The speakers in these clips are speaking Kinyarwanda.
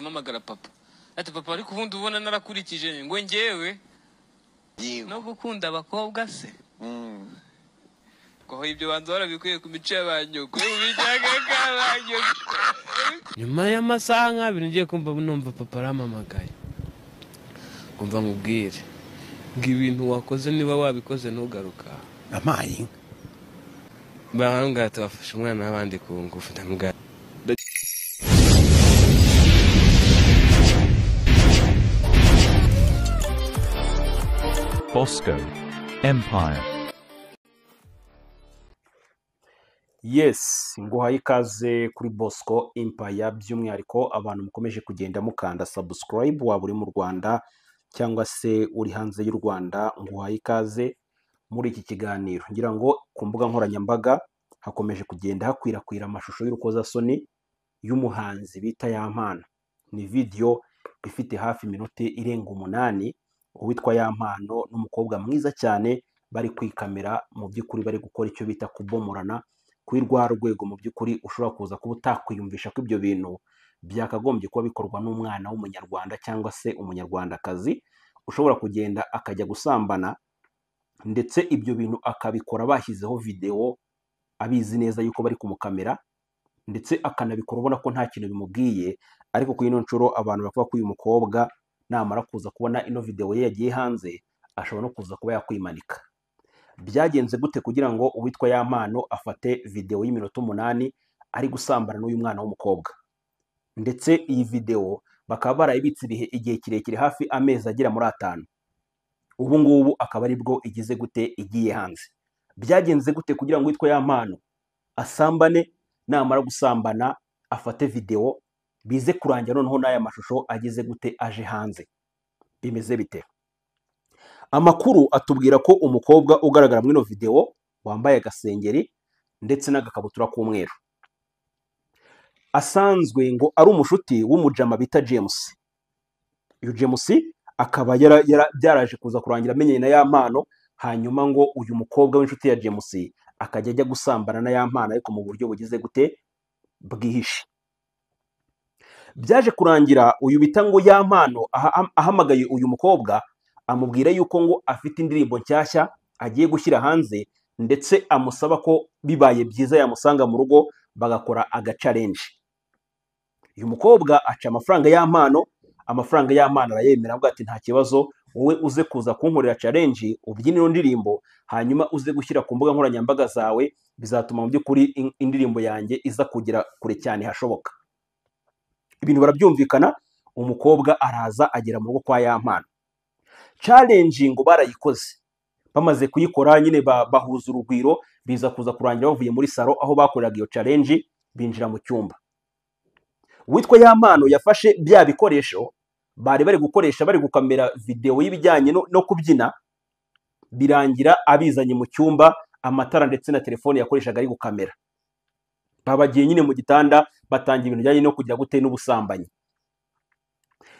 mpamagara papa, ati papa ariko ubundi ubona narakurikije ngo njyewe no gukunda abakobwa se ngo ibyo bantu barabikwiye ku mico y'abanyoko bijyaga. Nyuma y'amasaha nk'abiri ngiye kumva numva papa arampamagaye, kumva nkubwire ngo ibintu wakoze niba wabikoze ntugaruka. Amayi barambwira ati bafashe umwana w'abandi ku ngufu, ndamubwira. Bosco Empire. Yes, nguhaye ikaze kuri Bosco Empire, by'umwihariko abantu mukomeje kugenda mukanda subscribe, waba uri mu Rwanda cyangwa se uri hanze y'u Rwanda, nguhaye ikaze muri iki kiganiro. Ngira ngo ku mbuga nkoranyambaga hakomeje kugenda hakwirakwira amashusho y'urukozasoni y'umuhanzi bita Yampano. Ni video ifite hafi iminota irenga 8, uwitwa Yampano n'umukobwa mwiza cyane bari kwikamera, mu by'ukuri bari gukora icyo bita kubomorana kuri rwa rwego mu by'ukuri ushobora kuza kuba utakwiyumvisha ko ibyo bintu byakagombye kuba bikorwa n'umwana w'umunyarwanda cyangwa se umunyarwandakazi ushobora kugenda akajya gusambana, ndetse ibyo bintu akabikora bashyizeho video abizi neza yuko bari kumukamera, ndetse akanabikora ubona ko nta kintu bimubwiye. Ariko kuri ino nshuro abantu bavuga ko uyu mukobwa namara kuza kubona ino video ye yagiye hanze ashobora no kuza kuba yakwimanika. Byagenze gute kugira ngo uwitwa Yampano afate video y'iminota 8 ari gusambana n'uyu mwana w'umukobwa? Ndetse iyi video bakaba barayibitse igihe kirekire, hafi amezi agera muri 5. Ubu ngubu akaba aribwo igize gute igiye hanze. Byagenze gute kugira ngo uwitwa Yampano asambane, namara gusambana afate video, bize kurangira noneho n'aya mashusho agize gute aje hanze? Bimeze bite? Amakuru atubwira ko umukobwa ugaragara muri ino video wambaye agasengeri ndetse n'agakabutura k'umweru asanzwe ngo ari umushuti w'umujama bita James. Uyu James akaba byaraje kuza kurangira amenyanye na Yampano, hanyuma ngo uyu mukobwa w'inshuti ya James akajya ajya gusambana na Yampano ariko mu buryo bugize gute bwihishe. Byaje kurangira uyu bita ngo Yampano ahamagaye uyu mukobwa amubwira yuko ngo afite indirimbo nshyashya agiye gushyira hanze, ndetse amusaba ko bibaye byiza yamusanga mu rugo bagakora agacalenje. Uyu mukobwa aca amafaranga Yampano, amafaranga Yampano arayemera, avuga ati nta kibazo, wowe uze kuza kunkorera challenge ubyine ino ndirimbo, hanyuma uze gushyira ku mbuga nkoranyambaga zawe, bizatuma mu by'ukuri indirimbo yanjye iza kugera kure cyane hashoboka. Ibintu barabyumvikana, umukobwa araza agera mu rugo kwa Yampano. Challenge ngo barayikoze, bamaze kuyikora nyine bahuza urugwiro, biza kuza kurangira bavuye muri salo aho bakoreraga iyo challenge, binjira mu cyumba. Uwitwa Yampano yafashe bya bikoresho bari bari gukoresha bari gukamera video y'ibijyanye no kubyina, birangira abizanye mu cyumba, amatara ndetse na telefone yakoreshaga ari gukamera. Babagiye nyine mu gitanda batangira ibintu bijyanye no kujya gute n'ubusambanyi.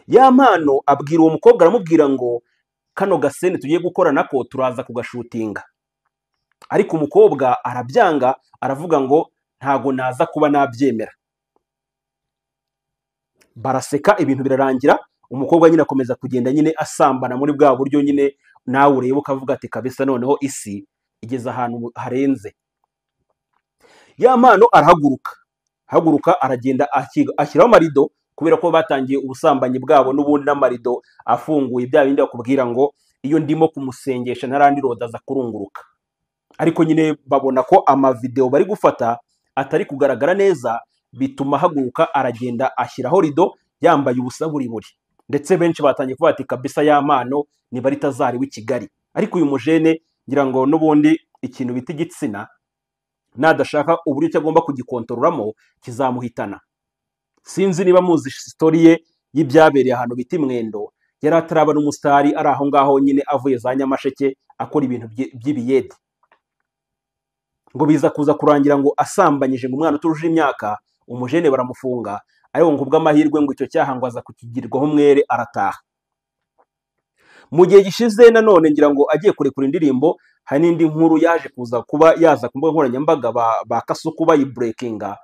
Yampano abwira uwo mukobwa, aramubwira ngo kano gasene tugiye gukora nako turaza kugashutinga, ariko umukobwa arabyanga, aravuga ngo ntago naza kuba nabyemera. Baraseka, ibintu birarangira, umukobwa nyine akomeza kugenda nyine asambana muri bwa buryo nyine nawe ureba ukavuga ati kabisa noneho isi igeze ahantu harenze. Yampano arahaguruka, aragenda ashyiraho amarido, kubera ko batangiye ubusambanyi bwabo n'ubundi n'amarido afunguye, bya bindi bakubwira ngo iyo ndimo kumusengesha ntarandiroda aza kurunguruka. Ariko nyine babona ko amavideo bari gufata atari kugaragara neza, bituma ahaguruka aragenda ashyiraho rido yambaye ubusa buri buri. Ndetse benshi batangiye kuvuga ati kabisa Yampano ni baritazari w'i Kigali. Ariko uyu mujene ngira ngo n'ubundi ikintu bita igitsina nadashaka uburyo cyo agomba kugikontororamo kizamuhitana. Sinzi niba muzi story ye y'ibyabereye ahantu bita Imwendo, yari ataraba n'umusitari, ari aho ngaho nyine avuye za Nyamasheke akora ibintu by'ibiyede, ngo biza kuza kurangira ngo asambanyije ngo umwana utujuje imyaka, umujene baramufunga, ariko ngo kubw'amahirwe ngo icyo cyaha ngo aza kukigirwaho umwere arataha. Mu gihe gishize nanone ngira ngo agiye kurekura indirimbo, hari n'indi nkuru yaje kuza kuba yaza ku mbuga nkoranyambaga ba Kasuku bayibreakinga,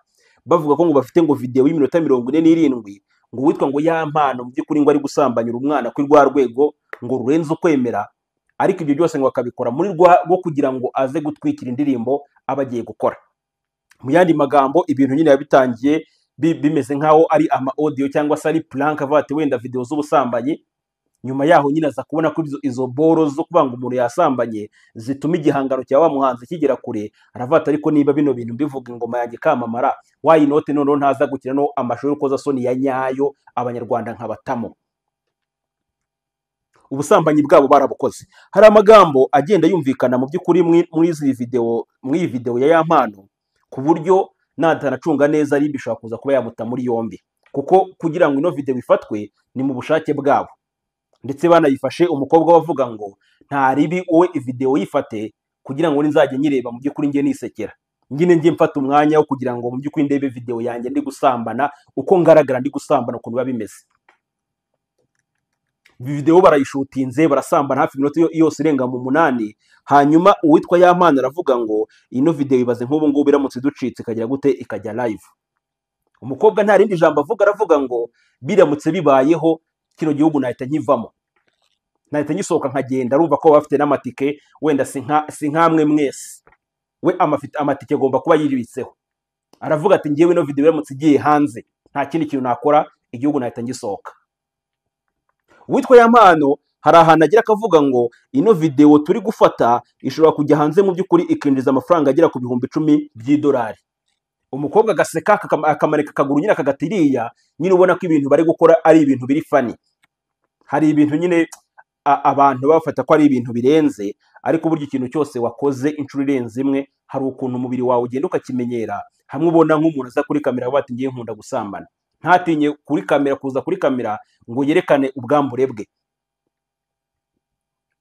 bavuga ko ngo bafite ngo video y'iminota 47 Ngo uwitwa ngo Yampano mu by'ukuri ngo ari gusambanyira umwana kuri rwa rwego ngo rurenze ukwemera, ariko ibyo byose ngo akabikora muri rwa rwo kugira ngo aze gutwikira indirimbo aba agiye gukora. Mu yandi magambo, ibintu nyine yabitangiye bimeze nk'aho ari ama audio cyangwa se ari prank, avuga ati wenda video z'ubusambanyi. Nyuma yaho nyine aza kubona ko izo boro zo kuvuga ngo umuntu yasambanye zituma igihangano cya wa muhanzi kigera kure. Aravuga ati ariko niba bino bintu mbivuga ingoma yanjye ikamamara, why not noneho ntaza gukina no amashusho y'urukozasoni ya nyayo, Abanyarwanda nkabatamo? Ubusambanyi bwabo barabukoze. Hari amagambo agenda yumvikana mu by'ukuri muri izi video, muri iyi video ya Yampano, ku buryo natanacunga neza RIB ishobora kuza kuba yamuta muri yombi, kuko kugira ngo ino video ifatwe ni mu bushake bwabo, ndetse banayifashe umukobwa bavuga ngo nta ribi, wowe video yifate kugira ngo nzajye nyireba, mu by'ukuri njye nisekera, nyine njye mfata umwanya wo kugira ngo mu by'ukuri ndebe video yanjye ndi gusambana, uko ngaragara ndi gusambana, ukuntu biba bimeze. Video barayishutinze, barasambana hafi iminota yose irenga mu 8. Hanyuma uwitwa Yampano aravuga ngo ino video ibaze nk'ubu ngubu iramutse iducitse ikagira gute, ikajya live. Umukobwa nta rindi jambo avuga, aravuga ngo biramutse bibayeho kino gihugu nahita nkivamo, nahita ngisohoka nkagenda. Arumva ko bafite n'amatike, wenda si nkamwe mwese, we amatike agomba kuba yibitseho. Aravuga ati ngewe ino video iramutse igiye hanze nta kindi kintu nakora, igihugu nahita ngisohoka. Uwitwa Yampano hari ahantu agira akavuga ngo ino video turi gufata ishobora kujya hanze mu by'ukuri ikinjiza amafaranga agera ku 10,000 by'idolari. Umukobwa agaseka, akamarika akaguru nyine akagatiriya nyine, ubona ko ibintu bari gukora ari ibintu biri funny. Hari ibintu nyine abantu bafata ko ari ibintu birenze, ariko burya ikintu cyose wakoze inshuro irenze imwe hari ukuntu umubiri wawe ugenda ukakimenyera. Hamwe ubona nk'umuntu aza kuri kamera avuga ati ngiye nkunda gusambana, ntatinye kuri kamera, kuza kuri kamera ngo yerekane ubwambure bwe.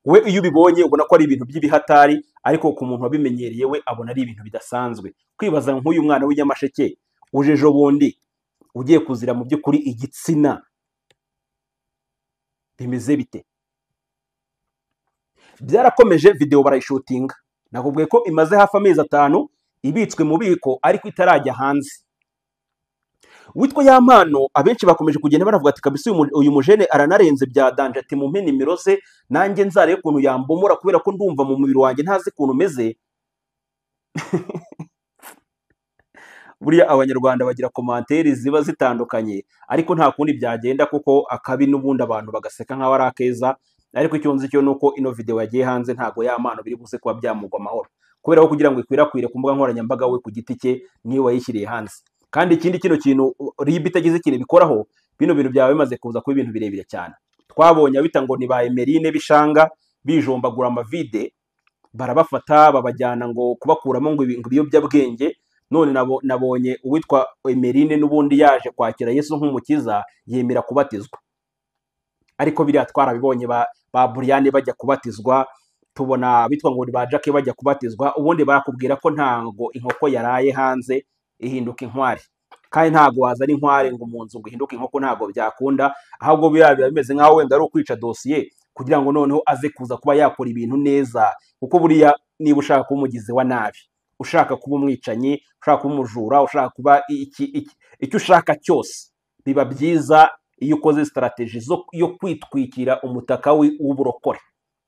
We iyo ubibonye ubona ko ari ibintu by'ibihatari, ariko ku muntu wabimenyereye we abona ari ibintu bidasanzwe. Kwibaza nk'uyu mwana w'inyamasheke uje ejo bundi ugiye kuzira mu by'ukuri igitsina bimeze bite? Byarakomeje, video barayishutinga. Nakubwiye ko imaze hafi amezi 5 ibitswe mu biko ariko itarajya hanze. Witwa Yampano abenshi bakomeje kugenda baravuga ati kabisa uyu mujene aranarenze bya danger, ati mumpe nimero ze nanjye nzarebe ukuntu yambomora, kubera ko ndumva mu mubiri wanjye ntazi ukuntu umeze. Buriya Abanyarwanda bagira commentaire ziba zitandukanye, ariko nta kundi byagenda kuko akabi n'ubundi abantu bagaseka nk'aho ari akeza. Ariko icyo nzi cyo nuko ino video yagiye hanze ntago Yampano biri buze kuba byamugwa amahoro, kubera ko kugira ngo ikwirakwire ku mbuga nkoranyambaga we ku giti cye niwe wayishyiriye hanze. Kandi ikindi kino kintu RIB itagize ikintu bikoraho, bino bintu byaba bimaze kuza kuba ibintu birebire cyane. Twabonye abita ngo ni ba Emerine bishanga bijombagura amavide, barabafata babajyana ngo kubakuramo ngo ibiyobyabwenge. None nabonye uwitwa Emerine n'ubundi yaje kwakira Yesu nk'umukiza, yemera kubatizwa. Ariko biriya twarabibonye ba Buriyane bajya kubatizwa, tubona abitwa ngo ni ba Jackie bajya kubatizwa. Ubundi barakubwira ko ntango inkoko yaraye hanze ihinduka inkware, kandi ntago wazana inkware ngo mu nzu ngo ihinduke inkoko, ntago byakunda. Ahubwo biriya biba bimeze nkaho wenda ari ukwica dosiye kugira ngo noneho aze kuza kuba yakora ibintu neza. Kuko buriya niba ushaka kuba umugizi wa nabi, ushaka kuba umwicanyi, ushaka kuba umujura, ushaka kuba icyo ushaka cyose, biba byiza iyo ukoze strategy yo kwitwikira umutaka w'uburokore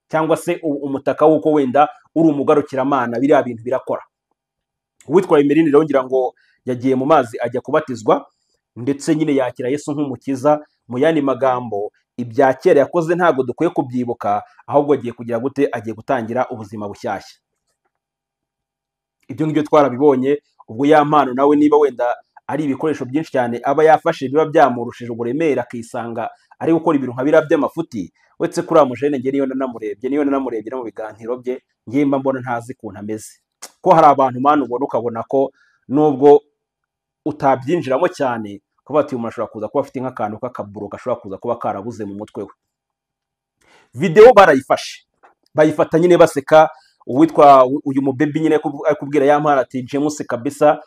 cyangwa se umutaka w'uko wenda uri umugarukiramana. Biriya bintu birakora. Uwitwa Emerine rero ngira ngo yagiye mu mazi ajya kubatizwa, ndetse nyine yakira Yesu nk'umukiza. Mu yandi magambo, ibya kera yakoze ntabwo dukwiye kubyibuka, ahubwo agiye kugira gute? Agiye gutangira ubuzima bushyashya. Ibyo ngibyo twarabibonye. Ubwo Yampano nawe niba wenda ari ibikoresho byinshi cyane aba yafashe biba byamurushije uburemere, akisanga ari gukora ibintu nka biriya by'amafuti. Uretse kuri uriya mujene, njye niyo nanamurebye no mu biganiro bye, njye mba mbona ntazi ukuntu ameze. Ko hari abantu mani ubona ukabona ko nubwo utabyinjiramo cyane, kuba ati umuntu ashobora kuza kuba afite nk'akantu k'akaburo gashobora kuza kuba karabuze mu mutwe we. Video barayifashe, bayifata nyine baseka. Uwitwa uyu mubebi nyine ari kubwira Yampano ati James kabisa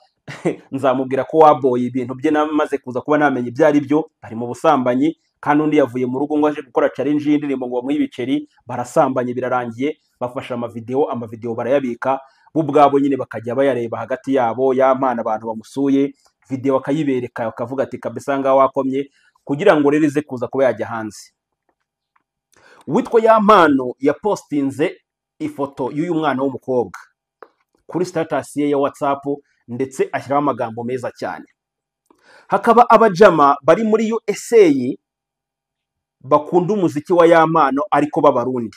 nzamubwira ko waboye ibintu bye namaze kuza kuba namenye ibyo ari byo, bari mu busambanyi. Kandi undi yavuye mu rugo ngo aje gukora challenge y'indirimbo ngo bamuhe ibiceri, barasambanye birarangiye, bafashe amavideo barayabika, bo ubwabo nyine bakajya bayareba hagati yabo. Yampano abantu bamusuye video bakayibereka, bakavuga ati kabisa ngaho wakomye. Kugira ngo rero ize kuza kuba yajya hanze, uwitwa Yampano yapostinze ifoto y'uyu mwana w'umukobwa kuri status ye ya WhatsApp, ndetse ashyiraho amagambo meza cyane. Hakaba abajama bari muri USA bakunda umuziki wa Yampano ariko b'Abarundi,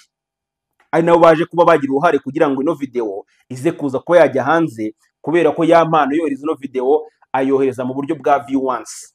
ari nabo baje kuba bagira uruhare kugira ngo ino video ize kuza kuba yajya hanze, kubera ko Yampano yohereza ino video ayohereza mu buryo bwa view once,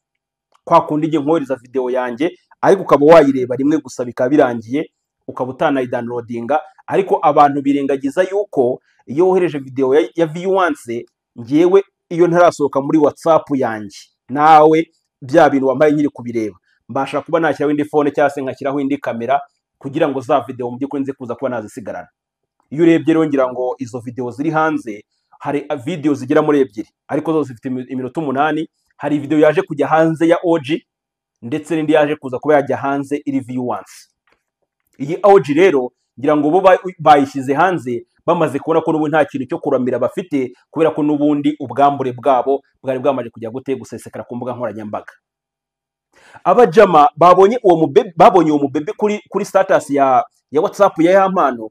kwa kundi njye nkohereza video yanjye ariko ukaba wayireba rimwe gusa bikaba birangiye, ukaba utanayidownloadinga. Ariko abantu birengagiza yuko iyo wohereje video ya view once, ngewe iyo ntarasohoka muri WhatsApp yanjye nawe bya bintu wambaye nkiri kubireba, mbasha kuba nashyiraho indi phone cyangwa se nkashyiraho indi kamera kugira ngo za video mu by'ukuri nze kuza kuba nazisigarana. Iyo urebye rero ngira ngo izo video ziri hanze, hari video zigera muri ebyiri ariko zose zifite iminota 8. Hari video yaje kujya hanze ya OG ndetse n'indi yaje kuza kuba yajya hanze iri view once. Iyi OG rero ngira ngo bo bayishyize hanze bamaze kubona ko n'ubu nta kintu cyo kuramira bafite, kubera ko n'ubundi ubwambure bwabo bwari bwamaze kujya gute gusesekara ku mbuga nkoranyambaga. Abajama babonye uwo mubebe, babonye uwo mubebe kuri status ya WhatsApp ya Yampano,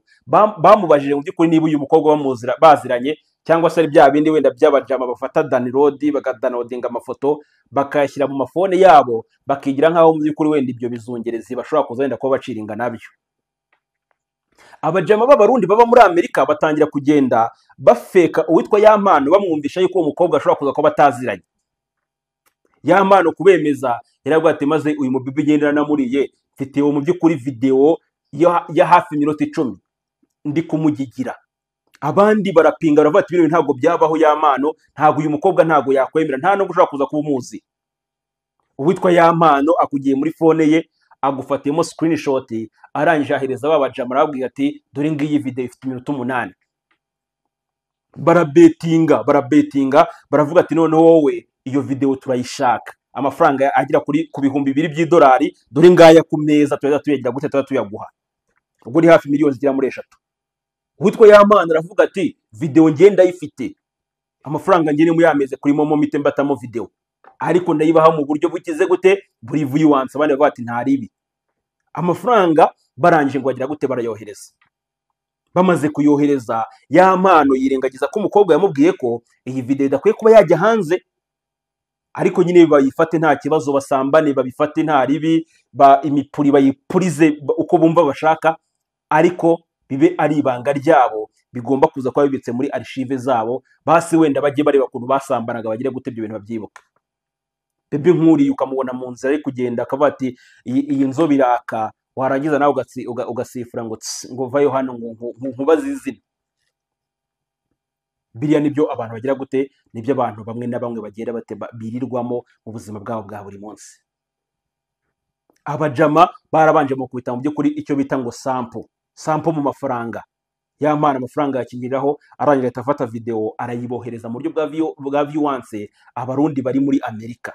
bamubajije mu by'ukuri niba uyu mukobwa bamuzira baziranye, cyangwa se ari bya bindi wenda by'abajama bafata download, bakadownloadinga amafoto bakayashyira mu mafone yabo, bakigira nk'aho mu by'ukuri wenda ibyo bizungerezi bashobora kuza wenda kuba baciringa nabyo. Abajama b'Abarundi baba muri Amerika batangira kugenda bafeka uwitwa Yampano, bamwumvisha yuko uwo mukobwa ashobora kuza kuba bataziranye. Yampano kubemeza yaravuga ati maze uyu mubibi ngendera namuriye, mfite uwo mu by'ukuri video ya hafi iminota 10 ndi kumugigira. Abandi barapinga baravuga ati ibintu ntabwo byabaho Yampano, ntabwo uyu mukobwa ntabwo yakwemera, nta nubwo ushobora kuza kuba umuzi. Uwitwa Yampano akugiye muri phone ye agufatiyemo screenshot, arangije ahereza ba bajama arababwira ati dore ngiyi video ifite iminota 8. Barabetinga baravuga ati noneho wowe iyo video turayishaka, amafaranga agera kuri ku bihumbi bibiri by'idolari, dore ngaya ku meza, tuyaza tuyagira gute, tuyaza tuyaguha. Ubwo ni hafi miliyoni zigera muri 3. Uwitwa Yampano aravuga ati video ngiye ndayifite, amafaranga ngiye mu yameze kuri momo mite mbatamo video, ariko ndayibaha mu buryo bukize gute, buri view once. Abandi bavuga ati nta ribi. Amafaranga barangije ngo bagira gute, barayohereza. Bamaze kuyohereza, Yampano yirengagiza ko umukobwa yamubwiye ko iyi video idakwiye kuba yajya hanze, ariko nyine bayifate nta kibazo, basambane babifate nta ribi, imipuri bayipurize uko bumva bashaka, ariko bibe ari ibanga ryabo, bigomba kuza kuba bibitse muri archive zabo, basi wenda bajye bareba ukuntu basambanaga, bagire gute ibyo bintu babyibuka. Bebe nkuriye ukamubona mu nzira ari kugenda akavuga ati iyi nzobe iraka, warangiza nawe ugasifura ngo tsi, ngo vayo hano ngo nkubaze izina. Biriya nibyo abantu bagira gute, nibyo abantu bamwe na bamwe bagenda bate birirwamo mu buzima bwabo bwa buri munsi. Abajama barabanje mu kubita mu by'ukuri icyo bita ngo sample, sample mu mafaranga. Yampano amafaranga yakingiriraho, arangira ahita afata video arayibohereza mu buryo bwa view once Abarundi bari muri Amerika.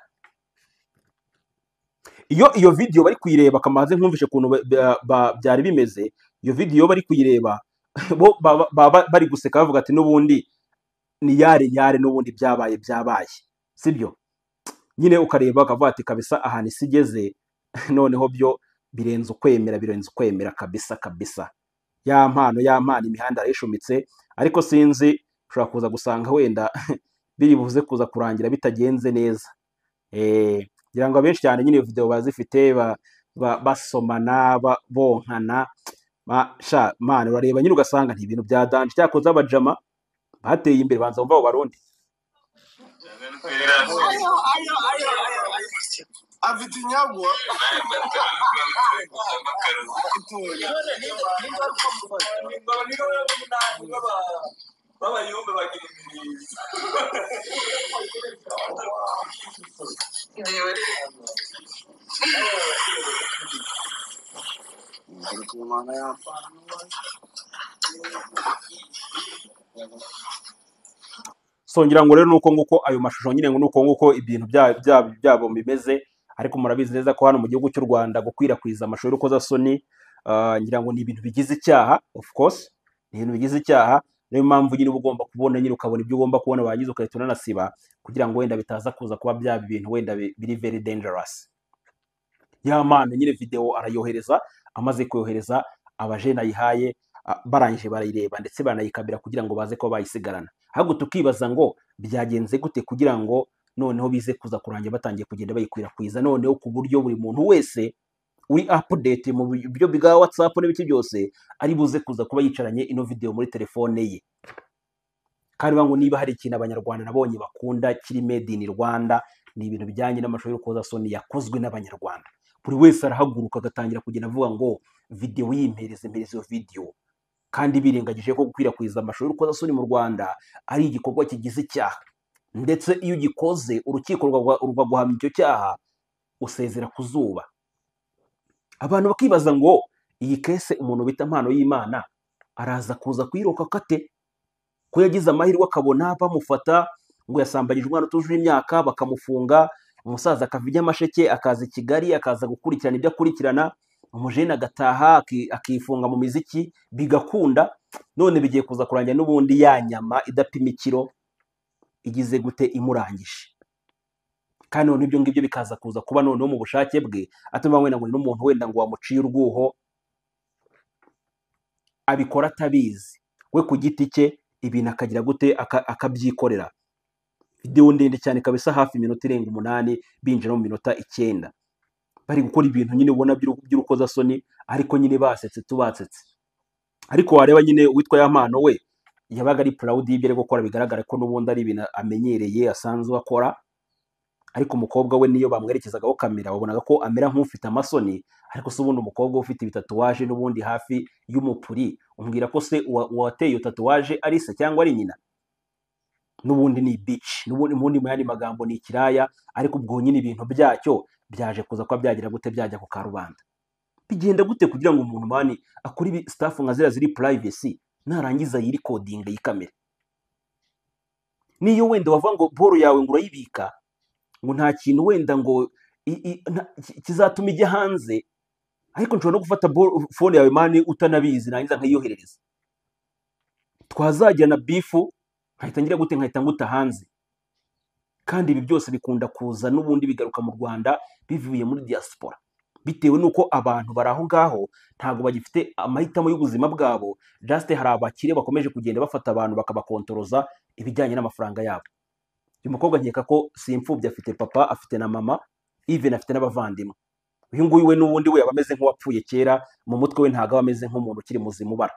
Iyo video bari kuyireba, kamaze nkumvishe ukuntu byari bimeze. Iyo video bari kuyireba bo bari guseka bavuga ati n'ubundi ni yare yare, n'ubundi byabaye byabaye, sibyo? Nyine ukareba bakavuga ati kabisa ahantu isi igeze noneho byo birenze ukwemera, birenze ukwemera kabisa kabisa. Yampano, Yampano imihanda arayishumitse, ariko sinzi ushobora kuza gusanga wenda biri buze kuza kurangira bitagenze neza. Ngira ngo abenshi cyane nyine video bazifite basomana, bonkana, sha man, urareba nyine ugasanga nti ibintu bya danje. Cyakoze abajama bateye imbere, banza bumva abo Barundi. Ayo, ayo, ayo, ayo. Afite inyagwa. So ngira ngo rero nuko nguko ayo mashusho nyine ngo nuko nguko ibintu byabo bimeze, ariko murabizi neza ko hano mu gihugu cy'u Rwanda gukwirakwiza amashusho y'urukozasoni, ngira ngo ni ibintu bigize icyaha, of course ni ibintu bigize icyaha. Niyo mpamvu nyine uba ugomba kubona nyine ukabona ibyo ugomba kubona, warangiza ugahita unanasiba kugira ngo wenda bitaza kuza kuba bya bintu wenda biri very dangerous. Ya Mpano nyine video arayohereza. Amaze kuyohereza, abajene ayihaye barangije barayireba, ndetse banayikamera kugira ngo baze kuba bayisigarana. Ahubwo tukibaza ngo byagenze gute kugira ngo noneho bize kuza kurangira batangiye kugenda bayikwirakwiza, noneho ku buryo buri muntu wese uri update mu buryo bwa WhatsApp n'ibiki byose ari buze kuza kuba yicaranye ino video muri telefone ye. Kandi ngo niba hari ikintu Abanyarwanda nabonye bakunda kiri made in Rwanda, ni ibintu bijyanye n'amashusho y'urukozasoni yakozwe n'Abanyarwanda. Buri wese arahaguruka agatangira kugenda avuga ngo video yimpereze, mpereze iyo video, kandi birengagije ko gukwirakwiza amashusho y'urukozasoni mu Rwanda ari igikorwa kigize icyaha, ndetse iyo ugikoze urukiko rukaguhamya icyo cyaha, usezera ku zuba. Abantu bakibaza ngo iyi case umuntu bita Mpano y'Imana araza kuza kuyiroka kate, ko yagize amahirwe akabona bamufata ngo yasambanyije umwana utujuje imyaka, bakamufunga, umusaza akava i Nyamasheke akaza i Kigali, akaza gukurikirana ibyo akurikirana, umujene agataha akifunga mu miziki bigakunda, none bigiye kuza kurangira n'ubundi ya nyama idapima ikiro igize gute imurangije. Kandi noneho ibyo ngibyo bikaza kuza kuba noneho mu bushake bwe, atuma wenda ngo ni n'umuntu wenda ngo wamuciye urwuho, abikora atabizi we ku giti cye, ibintu akagira gute akabyikorera. Video ndende cyane kabisa, hafi iminota irenga 8, binjira mu minota 9, bari gukora ibintu nyine ubona by'urukozasoni, ariko nyine basetse tubatsetse. Ariko wareba nyine uwitwa Ya Mpano we yabaga ari proud y'ibyo ari gukora, bigaragara ko n'ubundi ari ibintu amenyereye asanzwe akora. Ariko umukobwa we niyo bamwerekezagaho kamera wabonaga ko amera nk'ufite amasoni. Ariko se ubundi umukobwa ufite ibitatuwaje n'ubundi hafi y'umupuri, umbwira ko se uwateye iyo tatuwaje ari se cyangwa ari nyina? N'ubundi ni bitch, n'ubundi mu yandi magambo ni ikiraya. Ariko ubwo nyine ibintu byacyo byaje kuza kuba byagira gute, byajya ku karubanda. Bigenda gute kugira ngo umuntu man akore ibi stuff nka ziriya ziri privacy, narangiza yirikodinga yikamera? Niyo wenda wavuga ngo boro yawe ngo urayibika, ngo nta kintu wenda ngo kizatuma ijya hanze, ariko nshobora no gufata phone yawe man utanabizi, narangiza nkayiyoherereza, twazajyana beef, nkahita ngira gute, nkahita nguta hanze. Kandi ibi byose bikunda kuza n'ubundi bigaruka mu Rwanda bivuye muri diaspora, bitewe n'uko abantu bari aho ngaho ntabwo bagifite amahitamo y'ubuzima bwabo. Just hari abakire bakomeje kugenda bafata abantu bakabakontoroza ibijyanye n'amafaranga yabo. Uyu mukobwa nkeka ko si imfubyi, afite papa, afite na mama, even afite n'abavandimwe. Uyu nguyu we n'ubundi we aba ameze nk'uwapfuye kera mu mutwe we, ntabwo aba ameze nk'umuntu ukiri muzima ubara.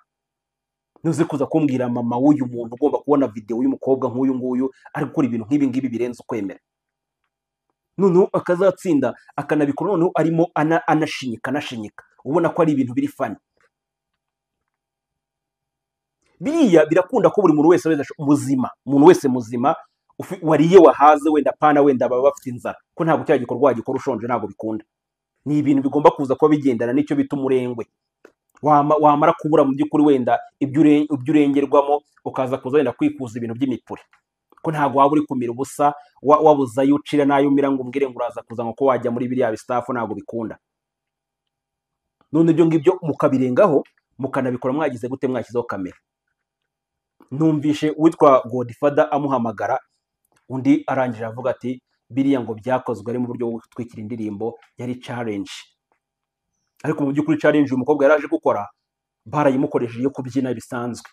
Nuze kuza kumbwira mama w'uyu muntu ugomba kubona video y'umukobwa nk'uyu nguyu ari gukora ibintu nk'ibi ngibi birenze ukwemera, noneho akazatsinda akanabikora, noneho arimo anashinyika anashinyika, ubona ko ari ibintu biri funny. Biriya birakunda ko buri muntu wese muzima, umuntu wese muzima wariye wahaze, wenda pana wenda baba bafite inzara, ko ntabwo cya gikorwa wagikora ushonje, ntabwo bikunda. Ni ibintu bigomba kuza kuba bigendana n'icyo bita umurengwe. Wamara kubura mu by'ukuri wenda ibyo urengerwamo, ukaza kuza wenda kwikuza ibintu by'imipuri, ko ntabwo waba uri kumira ubusa, wabuze ayo ucira n'ayo umira ngo umbwire ngo uraza kuza ngo ko wajya muri biriya bistafu, ntabwo bikunda. None ibyo ngibyo mukabirengaho, mukanabikora mwagize gute, mwashyizeho kamera. Numvishe uwitwa Godfather amuhamagara, undi arangije avuga ati biriya ngo byakozwe ari mu buryo bwo gutwikira indirimbo, yari challenge. Ariko mu by'ukuri challenge uyu mukobwa yaraje gukora barayimukoresheje yo kubyina bisanzwe,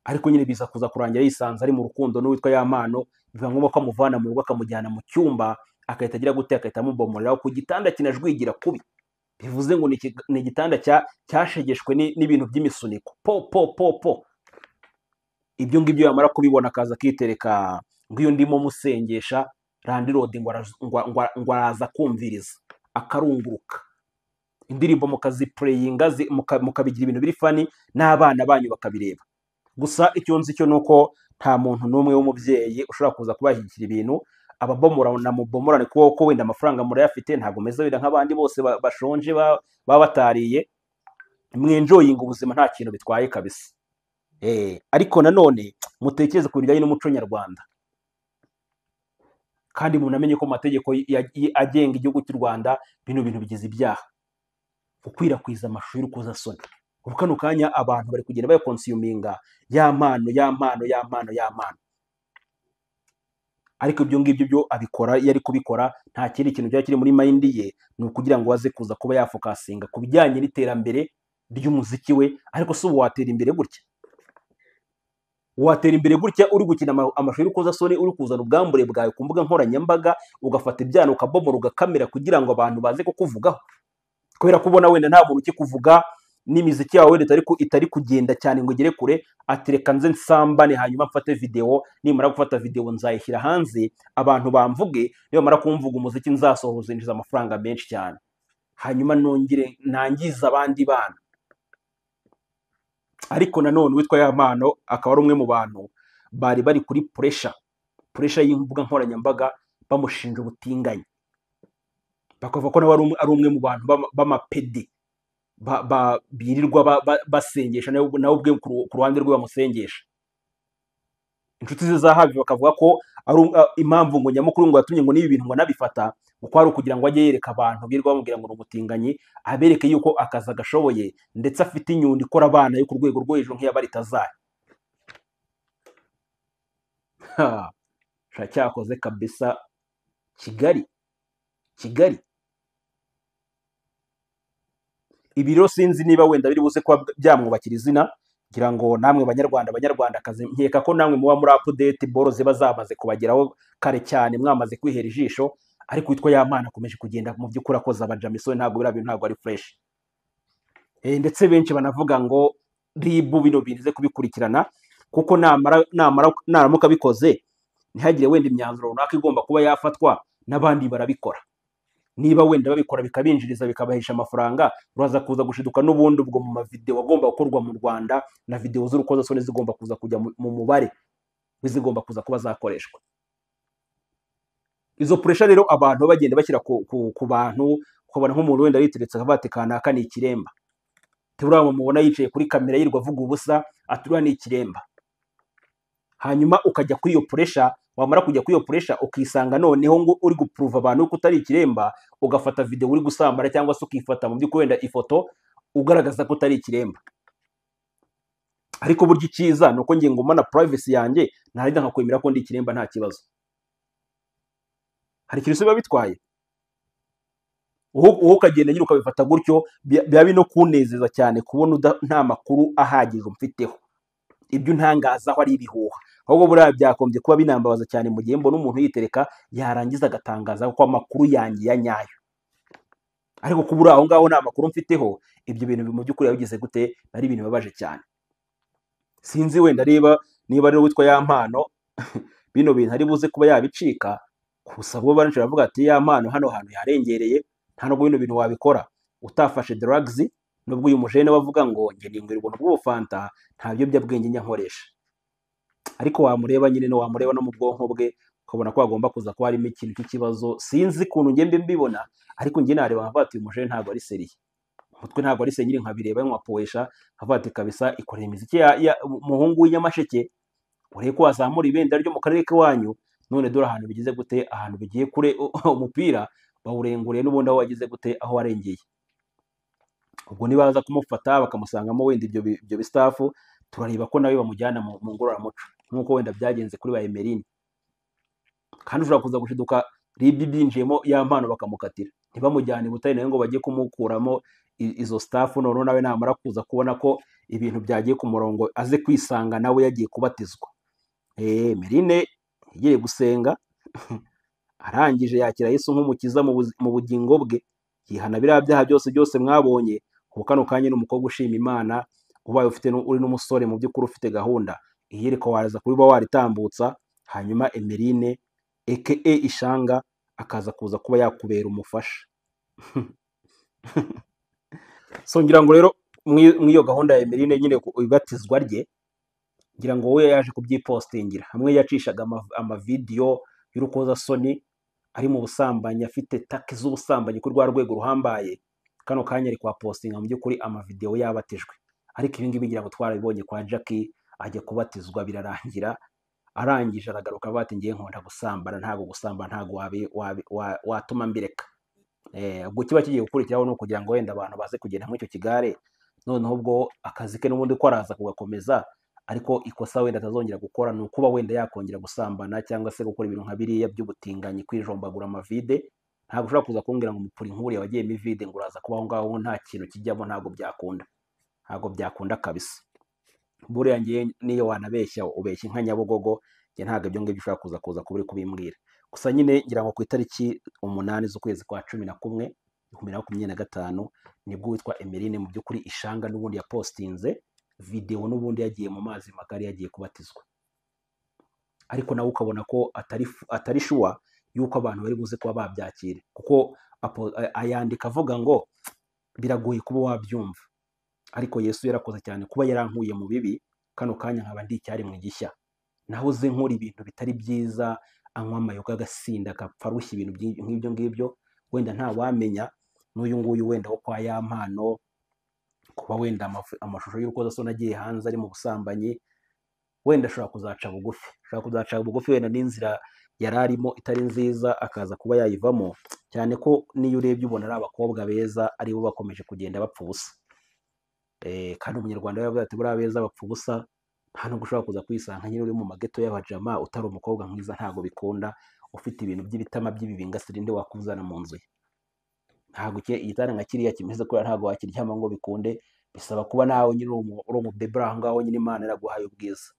ariko nyine biza kuza kurangira yisanze ari mu rukundo n'uwitwa Ya Mpano, biba ngombwa ko amuvana mu rugo akamujyana mu cyumba, agahita agira gute, agahita amubomorera ku gitanda kinajwigira kubi. Bivuze ngo ni igitanda cyashegeshwe n'ibintu by'imisuniko po po po po. Ibyo ngibyo yamara kubibona akaza akitereka ngo iyo ndimo musengesha landlord ngo araza kumviriza akarunguruka, indirimbo mukazipureyinga, mukabigira ibintu biri funny n'abana banyu bakabireba. Gusa icyo nzi cyo nuko nta muntu n'umwe w'umubyeyi ushobora kuza kubashyigikira ibintu ababomora na mubomorane, kuko wenda amafaranga murayafite, ntabwo meze wenda nk'abandi bose bashonje baba batariye. Mwenjoyinga ubuzima nta kintu bitwaye kabisa. Ariko nanone mutekereze ku bijyanye n'umuco nyarwanda, kandi munamenye ko mu mategeko agenga igihugu cy'u Rwanda bino bintu bigize ibyaha, gukwirakwiza amashusho y'urukozasoni. Ubu kano kanya abantu bari kugenda bayakonsuminga, Ya Mpano, Ya Mpano, Ya Mpano, Ya Mpano. Ariko ibyo ngibyo byo abikora iyo ari kubikora nta kindi kintu cyari kiri muri mind ye, ni ukugira ngo aze kuza kuba yafocusinga ku bijyanye n'iterambere ry'umuziki we. Ariko si ubu watera imbere gutya? Watera imbere gutya uri gukina amashusho y'urukozasoni, uri kuzana ubwambure bwawe ku mbuga nkoranyambaga, ugafata ibyana ukabomora, ugakamera kugira ngo abantu baze kukuvugaho, kubera ko ubona wenda nta muntu ukikuvuga n'imiziki yawe wenda itari kugenda cyane ngo igere kure? Ati: "Reka nze nsambane, hanyuma mfate videwo, nimara gufata videwo nzayishyira hanze, abantu bamvuge. Nibamara kumvuga, umuziki nzasohora uzinjiza amafaranga menshi cyane, hanyuma nongere nangize abandi bana." Ariko nanone uwitwa Yampano akaba ari umwe mu bantu bari bari kuri pressure y'imbuga nkoranyambaga, bamushinja ubutinganyi, bakavuga ko nawe ari umwe mu bantu b'amapede birirwa basengesha, nawe ubwe ku ruhande rwe bamusengesha. Inshuti ze za hafi bakavuga ko ari impamvu ngo nyamukuru ngo yatumye ngo n'ibi bintu ngo anabifata, ngo ari ukugira ngo ajye yereka abantu birirwa bamubwira ngo ni umutinganyi, abereke yuko akazi agashoboye, ndetse afite inyundo ikora abana yo ku rwego rwo hejuru nk'iya Baritazari. Ha, sha, cyakoze kabisa Kigali, Kigali. Ibi rero sinzi niba wenda biri buze kuba byamwubakira izina. Ngira ngo namwe Banyarwanda, Banyarwandakazi, nkeka ko namwe muba muri update, boro ziba zamaze kubageraho kare cyane, mwamaze kwihera ijisho. Ariko witwa Yampano akomeje kugenda mu by'ukuri akoza abajamisoni. Ntabwo biriya bintu ntabwo ari fresh. Ndetse benshi banavuga ngo RIB bino bintu ize kubikurikirana, kuko namara naramuka bikoze ntihagire wenda imyanzuro runaka igomba kuba yafatwa, n'abandi barabikora. Niba wenda babikora bikabinjiriza, bikabahesha amafaranga, uraza kuza gushiduka n'ubundi ubwo mu mavideo agomba gukorwa mu Rwanda na videwo z'urukozasoni zigomba kuza kujya mu mubare w'izigomba kuza kuba zakoreshwa. Izo pressure rero abantu bagenda bashyira ku bantu, ukabona nk'umuntu wenda yiteretse akavuga ati: "Kanaka ni ikiremba." Turiya mubona yicaye kuri kamera yirirwa avuga ubusa, ati: "Uriya ni ikiremba." Hanyuma ukajya kuri iyo pressure, wamara kujya kuri iyo pressure ukisanga noneho ngo uri guprova abantu ko utari ikiremba, ugafata video uri gusambana, cyangwa se ukifata mu by'ukuri wenda ifoto ugaragaza ko utari ikiremba. Ariko burya icyiza ni uko ngiye ngumana privacy yanjye, ntarajya nkakwemera ko ndi ikiremba, nta kibazo. Hari ikintu se biba bitwaye? Wowe ukagenda nyine ukabifata gutyo, biba bino kunezeza cyane kubona nta makuru ahagije umfiteho, ibyo untangazaho ari ibihuha. Ahubwo buriya byakombye kuba binambabaza cyane mu gihe mbona umuntu yitereka, yarangiza agatangaza ko amakuru yanjye ya nyayo, ariko kuba uri aho ngaho nta makuru mfiteho, ibyo bintu mu by'ukuri yabigize gute? Ari ibintu bibabaje cyane. Sinzi wenda niba rero witwa Yampano bino bintu ari buze kuba yabicika. Gusa bo benshi baravuga ati: "Yampano hano hantu yarengereye, nta nubwo bino bintu wabikora utafashe drugs." Nubwo uyu mujene we avuga ngo: "Njye ninywera ubuntu bw'ubufanta, nta biyobyabwenge njya nkoresha." Ariko wamureba nyine no wamureba no mu bwonko bwe ukabona ko hagomba kuza kuba harimo ikintu cy'ikibazo. Sinzi ukuntu njye mbe mbibona, ariko njye nareba nkavuga ati: "Uyu mujene ntabwo ari sérieux, umutwe ntabwo ari sérieux." Nyine nkabireba nkapoesha, nkavuga ati: "Kabisa ikorera imiziki ya umuhungu w'inyamasheke, urebe ko wazamura ibendera ryo mu karere k'iwanyu. None dore ahantu bigize gute, ahantu bigiye kure, umupira bawurenguriye n'ubundi aho wagize gute, aho warengeye." Ubwo nibaza kumufata bakamusangamo wenda ibyo bistuff, turareba ko nawe bamujyana mu ngororamuco nk'uko wenda byagenze kuri ba Emeline. Kandi ushobora kuza gushiduka RIB byinjiyemo, Yampano bakamukatira, ntibamujyane i Butare nawe ngo bajye kumukuramo izo stuff. Noneho nawe namara kuza kubona ko ibintu byagiye ku murongo, aze kwisanga nawe yagiye kubatizwa. Emeline yagiye gusenga, arangije yakira Yesu nk'umukiza mu bugingo bwe, yihana biriya byaha byose byose mwabonye. Ubu kano kanya ni umukobwa ushima Imana. Ubaye ufite uri n'umusore mu by'ukuri ufite gahunda, iyerekwa waza kuba waritambutsa, hanyuma Emeline aka Ishanga akaza kuza kuba yakubera umufasha. So ngira ngo rero mw'iyo gahunda ya Emeline nyine ku ibatizwa rye, ngira ngo we yaje kubyipostingira hamwe yacishaga amavideyo y'urukozasoni ari mu busambanyi, afite taki z'ubusambanyi kuri rwa rwego ruhambaye. Kano kanya ari kuhapostinga mu by'ukuri amavidewo yabatijwe. Ariko ibi ngibi ngira ngo twarabibonye kwa Jackie, ajya kubatizwa birarangira, arangije aragaruka avuga ati: "Ngiye nkunda gusambana, ntabwo gusambana ntabwo watuma mbireka." Ubwo kiba kigiye gukurikiraho ni ukugira ngo wenda abantu baze kugenda muri icyo kigare. Noneho ubwo akazi ke n'ubundi ko araza kugakomeza. Ariko ikosa wenda atazongera gukora ni ukuba wenda yakongera gusambana cyangwa se gukora ibintu nka biriya by'ubutinganyi, kwijombagura amavide. Ntabwo ushobora kuza kumbwira ngo umupuri nk'uriya wagiyemo ivide ngo uraza kuba aho ngaho nta kintu kijyamo, ntabwo byakunda, ntabwo byakunda kabisa. Buriya ngiye niyo wanabeshya ubeshya nka Nyabugogo, njye ntabwo ibyo ngibyo ushobora kuza kuba uri kubimbwira. Gusa nyine ngira ngo ku itariki 8 z'ukwezi kwa 11 2025 nibwo uwitwa Emeline mu by'ukuri Ishanga n'ubundi yapostinze videwo, n'ubundi yagiye mu mazi magari yagiye kubatizwa, ariko nawe ukabona ko atari shuwa yuko abantu bari buze kuba babyakira, kuko ayandika avuga ngo biragoye kuba wabyumva, ariko Yesu yarakoze cyane kuba yarankuye mu bibi, kano kanya nkaba ndi icyaremwe gishya. Nahoze nkora ibintu bitari byiza, anywa amayoga agasinda agapfa arushya ibintu nk'ibyo ngibyo, wenda ntawamenya n'uyu nguyu wenda wo kwa ya mpano, kuba wenda amashusho y'urukozasoni agiye hanze ari mu busambanyi, wenda ashobora kuzaca bugufi, ashobora kuzaca bugufi wenda n'inzira yari arimo itari nziza akaza kuba yayivamo, cyane ko n'iyo urebye ubona ari abakobwa beza aribo bakomeje kugenda bapfa ubusa. Kandi umunyarwanda we yavuze ati buriya beza bapfa ubusa, nta nubwo ushobora kuza kwisanga nyine uri mu mageto y'abajama utari umukobwa mwiza, ntabwo bikunda, ufite ibintu by'ibitama by'ibibingasire nde wakuzana mu nzu ye. Ntabwo igitanda nka kiriya kimeze kuriya ntabwo wakiryama ngo bikunde, bisaba kuba nawe nyine uri umubebe aho ngaho nyine Imana iraguhaye ubwiza,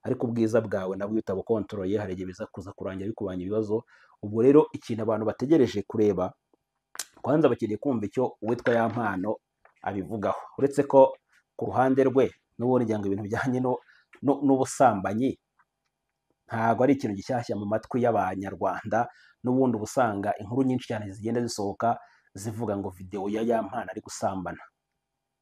ariko ubwiza bwawe nabwo iyo utabukontoroye hari igihe biza kuza kurangira bikubanye ibibazo. Ubwo rero ikintu abantu bategereje kureba, kwanza bakeneye kumva icyo uwitwa ya mpano abivugaho, uretse ko ku ruhande rwe n'ubundi ngira ngo ibintu bijyanye n'ubusambanyi ntabwo ari ikintu gishyashya mu matwi y'abanyarwanda, n'ubundi uba usanga inkuru nyinshi cyane zigenda zisohoka zivuga ngo videwo ya ya mpano ari gusambana.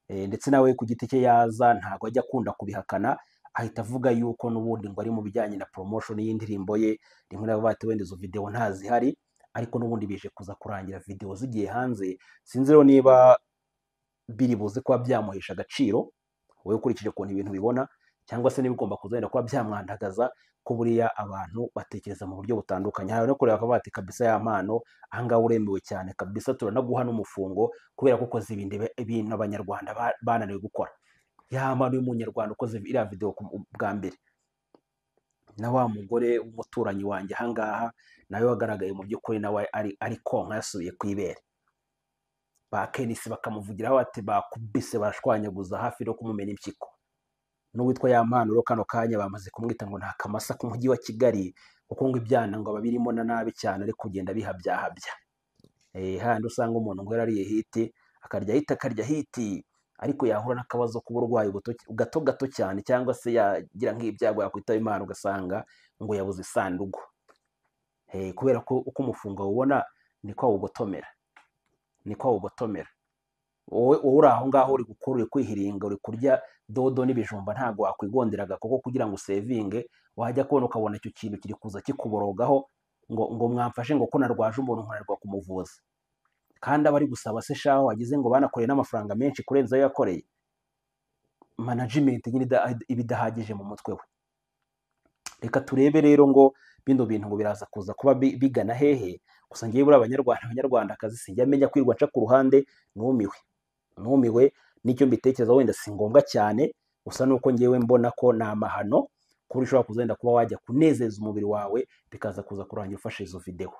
Ndetse nawe ku giti cye yaza ntabwo ajya akunda kubihakana, ahita avuga yuko n'ubundi ngo ari mu bijyanye na promotion y'indirimbo ye, rimwe na rimwe bati wenda izo videwo ntazihari, ariko n'ubundi bije kuza kurangira videwo zigiye hanze. Sinzi rero niba biri buze kuba byamuhesha agaciro wowe ukurikije ukuntu ibintu bibona, cyangwa se niba bigomba kuza wenda kuba byamwandagaza, ko buriya abantu batekereza mu buryo butandukanye. Hari no kureba bakavuga bati kabisa ya mpano aha ngaha uremewe cyane kabisa, turanaguha n'umufungo kubera ko ukoze ibintu abanyarwanda bananiwe gukora. Ya mpano y'umunyarwanda ukoze iriya video bwa mbere, na wa mugore w'umuturanyi wanjye aha ngaha nawe wagaragaye mu by'ukuri nawe ari konka yasubiye ku ibere, ba Kenisi bakamuvugiraho bati bakubise barashwanyaguza hafi no kumumena impyiko. N'uwitwa ya mpano rero kano kanya bamaze kumwita ngo nta kamasa k'umujyi wa Kigali, kuko ngo ibyana ngo ababirimo na nabi cyane ari kugenda bihabyahabya. Handi usanga umuntu ngo yarariye hiti, akarya hiti, akarya hiti, ariko yahura n'akabazo k'uburwayi gato gato cyane, cyangwa se yagira nk'ibyago yakwitaba Imana ugasanga ngo yabuze isanduku. Kubera ko uko umufungo awubona niko awugotomera, niko awugotomera. Wowe uri aho ngaho uri gukora, uri kwihiringa, uri kurya dodo n'ibijumba, ntabwo wakwigonderaga kuko kugira ngo usevinge wajya kubona ukabona icyo kintu kiri kuza kikuborogaho ngo mwamfashe ngo ko narwaje umuntu nkananirwa kumuvuza, kandi aba ari gusaba se shaho wagize ngo banakoreye n'amafaranga menshi kurenza ayo yakoreye. Management nyine iba idahagije mu mutwe we. Reka turebe rero ngo bino bintu ngo biraza kuza kuba bigana hehe. Gusa ngiye buriya abanyarwanda, abanyarwandakazi sinjya menya kwirwa nca ku ruhande, numiwe, numiwe n'icyo mbitekereza wenda si ngombwa cyane, gusa nuko ngewe mbona ko ni amahano kuba ushobora kuzenda kuba wajya kunezeza umubiri wawe bikaza kuza kurangira ufashe izo videwo.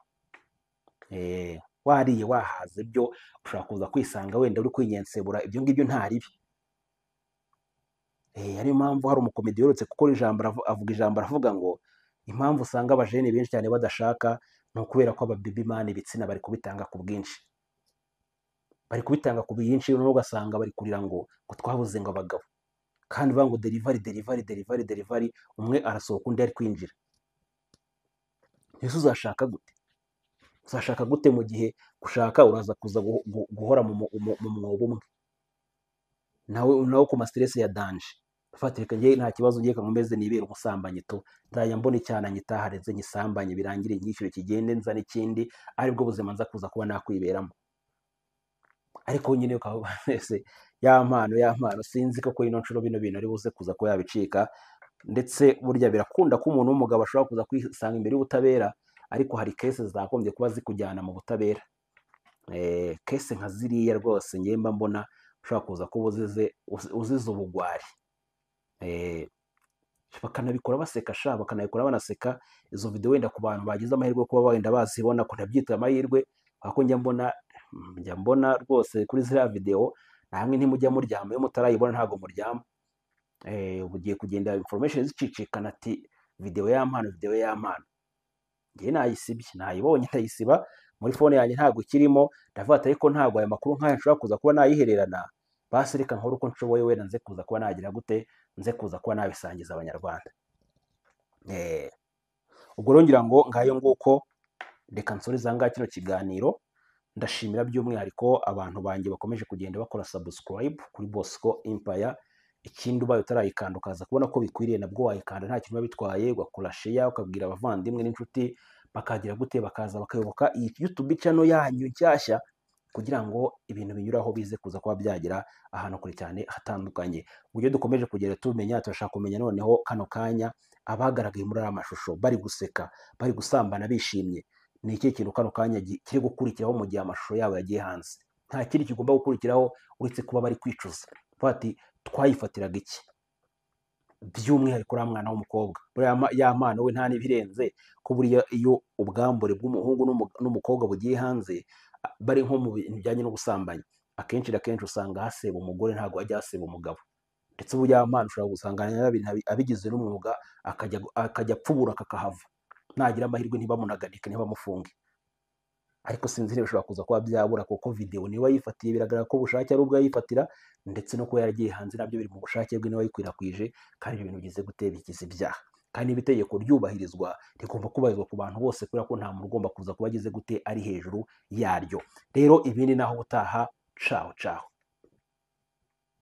Wariye wahaze byo ushobora kuza kwisanga wenda uri kwinyensebura, ibyo ngibyo nta ribi. Ariyo mpamvu hari umukomedi yorotse gukora ijambo avuga ijambo aravuga ngo impamvu usanga abajene benshi cyane badashaka ni ukubera ko ababibi mani ibitsina bari kubitanga ku bwinshi, bari kubitanga ku bwinshi, noneho ugasanga bari kurira ngo twabuze ngo abagabo, kandi bavuga ngo delivery delivery delivery delivery, umwe arasohoka undi ari kwinjira. Ese uzashaka gute? Uzashaka gute mu gihe gushaka uraza kuza guhora mu mwobo umwe, nawe ku ma stress ya danger. Fatirika ngiye nta kibazo ngiye nkomeze nibera umusambanyi to, nzajya mbona icyana nyitahareze nyisambanye birangire nyishyure kigende nzane ikindi, aribwo buzima nza kuza kuba nakwiberamo. Ariko nyine ukaba wese ya mpano ya mpano sinzi ko kuri ino nshuro bino bintu ari buze kuza kuba yabicika. Ndetse burya birakunda ko umuntu w'umugabo ashobora kuza kwisanga imbere y'ubutabera, ariko hari case zagombye kuba zikujyana mu butabera. Case nka ziriya rwose ngiye mba mbona ushobora kuza kuba uzize ubugwari. Bakanabikora baseka sha, bakanabikora banaseka. Izo video wenda ku bantu bagize amahirwe yo kuba wenda bazibona, ko nabyita amahirwe, kuko njya mbona rwose kuri ziriya video namwe ntimujya muryama. Iyo mutarayibona ntabwo muryama. Ubu ugiye kugenda information zicicikana ati video Yampano, video Yampano. Njye nayisibye, nayibonye ndayisiba muri phone yanjye, ntabwo ikirimo. Ndavuga ati ariko ntabwo aya makuru nk'aya nshobora kuza kuba nayihererana. Basi reka nkore uko nshoboye, wenda nze kuza kuba nagira gute, nze kuza kuba nabisangiza Abanyarwanda. Ubwo rero ngira ngo ngayo nguko, reka nsoreze aha ngaha kino kiganiro. Ndashimira by'umwihariko abantu banjye bakomeje kugenda bakora subscribe kuri Bosco Empire. Ikindi, ubaye utarayikanda ukaza kubona ko bikwiriye, nabwo wayikanda, nta kintu biba bitwaye, ugakora share, ukabwira abavandimwe n'inshuti, bakagira gute, bakaza bakayoboka iyi YouTube channel yanyu nshyashya, kugira ngo ibintu binyuraho bize kuza kuba byagera ahantu kure cyane hatandukanye. Uburyo dukomeje kugenda tumenya, turashaka kumenya noneho kano kanya abagaragaye muri aya mashusho bari guseka, bari gusambana bishimye, ni ikihe kintu kano kanya kiri gukurikiraho mu gihe amashusho yabo yagiye hanze? Nta kindi kigomba gukurikiraho uretse kuba bari kwicuza. Bavuga ati twayifatiraga iki? By'umwihariko uriya mwana w'umukobwa, buriya Yampano we nta n'ibirenze, ko buriya iyo ubwambure bw'umuhungu n'umukobwa bugiye hanze, bari nko mu bintu bijyanye n'ubusambanyi, akenshi na kenshi usanga haseba umugore, ntabwo hajya haseba umugabo. Ndetse ubu Yampano ushobora gusanga abigize n'umwuga, akajya apfubura kakahava, nagira amahirwe ntibamunaganike, ntibamufunge. Ariko sinzi niba bishobora kuza kuba byabura, kuko video niwe wayifatiye, biragaragara ko ubushake ari ubwo yayifatira, ndetse no kuba yaragiye hanze nabyo biri mu bushake bwe, niwe wayikwirakwije. Kandi ibyo bintu bigize gute? Bigize ibyaha. Kandi niba itegeko ryubahirizwa, rigomba kubahirizwa ku bantu bose, kubera ko nta muntu ugomba kuza kuba agize gute, ari hejuru yaryo. Rero ibindi naho ubutaha. Caho caho.